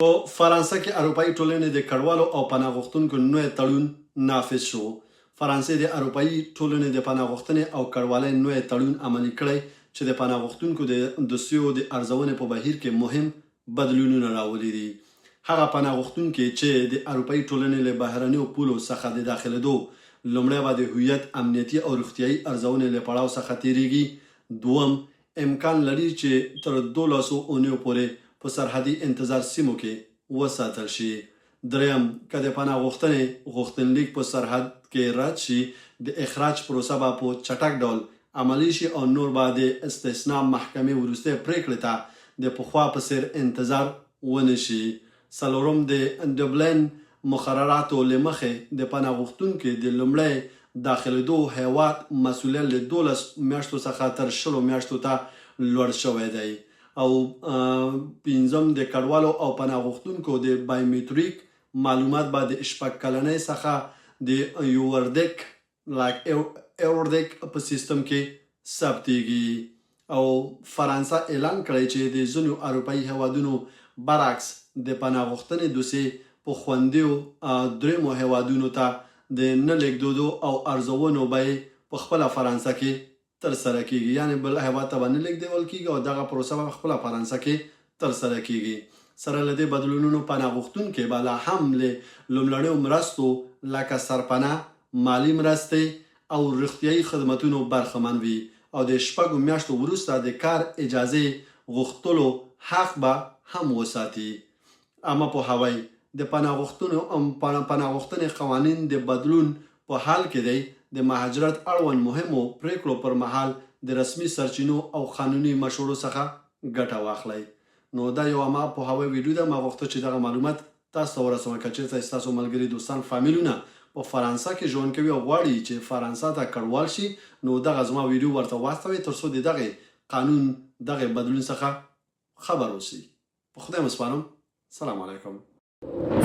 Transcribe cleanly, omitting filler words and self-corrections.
په فرانسه کې اروپايي ټولنې د کډوالو او پناه غوښتونکو نوی تړون نافذ شو. فرانسې د اروپايي ټولنې د پناه غوښتنې او کډوالۍ نوی تړون عملي کړی چې د پناه غوښتونکو د دوسیو د ارزونې په بهیر کې مهم بدلونونه راولي دي. هغه پناه غوښتونکي چې د اروپايي ټولنې له بهرنيو پولو څخه د داخلېدو لومړی به د هویت، امنیتي او روغتیايي ارزونې له پړاو څخه تېرېږي. دوم، امکان لري چې تر دولسو اونیو پورې په سرحدي انتظار سیمو کې وساتل شي. دریم، که د پناه غوښتنې غوښتنلیک په سرحد کې رد شي، د اخراج پروسه به په چټک ډول عملي شي او نور به د استثنا محکمې وروستۍ پرېکړې ته د پخوا په څېر انتظار ونه شي. څلورم، د ډبلین مقرراتو له مخې د پناه غوښتونکي د لومړی داخلېدو هېواد مسوولیت له 12 میاشتو څخه تر شلو میاشتو ته لوړ شوی دی. او پنځم، د کډوالو او پناه غوښتونکو د بایومتریک معلومات به د شپږ کلنۍ څخه د یوردک Like Eurodac په سیستم کې ثبتیږي. او فرانسه اعلان کړی چې د ځینو اروپايي هېوادونو برعکس د پناه غوښتنې دوسیې په خونديو دریمو هېوادونو ته د نه لېږدودو او ارزونو به یې په خپله فرانسه کې ترسره کیږي یعنې بل هیواد ته به نه لیږدول کیږي او دغه پروسه به خپله فرانسه کې ترسره کیږي. سره له دې بدلونونو پناه غوښتونکي به لا هم له لومړنیو مرستو لکه سرپناه، مالي مرستې او روغتیايي خدمتونو برخمن وي او د شپږو میاشتو وروسته د کار اجازې غوښتلو حق به هم وساتي. عامه پوهاوی، د پناه غوښتنې قوانین د بدلون په حال کې دی، د مهاجرت اړوند مهمو پرېکړو پر مهال د رسمي سرچینو او قانوني مشورو څخه ګټه واخلئ. نو دا یو عامه پوهاوی ویډیو ده، ما غوښتل چې دغه معلومات تاسو ته ورسوم. که چېرته ستاسو ملګري، دوستان، فامیلونه په فرانسه کې ژوند کوي او غواړي چې فرانسه ته کډوال شي، نو دغه زما ویډیو ورته واستوئ تر څو د دغې قانون دغې بدلون څخه خبر اوسي. په خدای مو سپارم. سلام علیکم.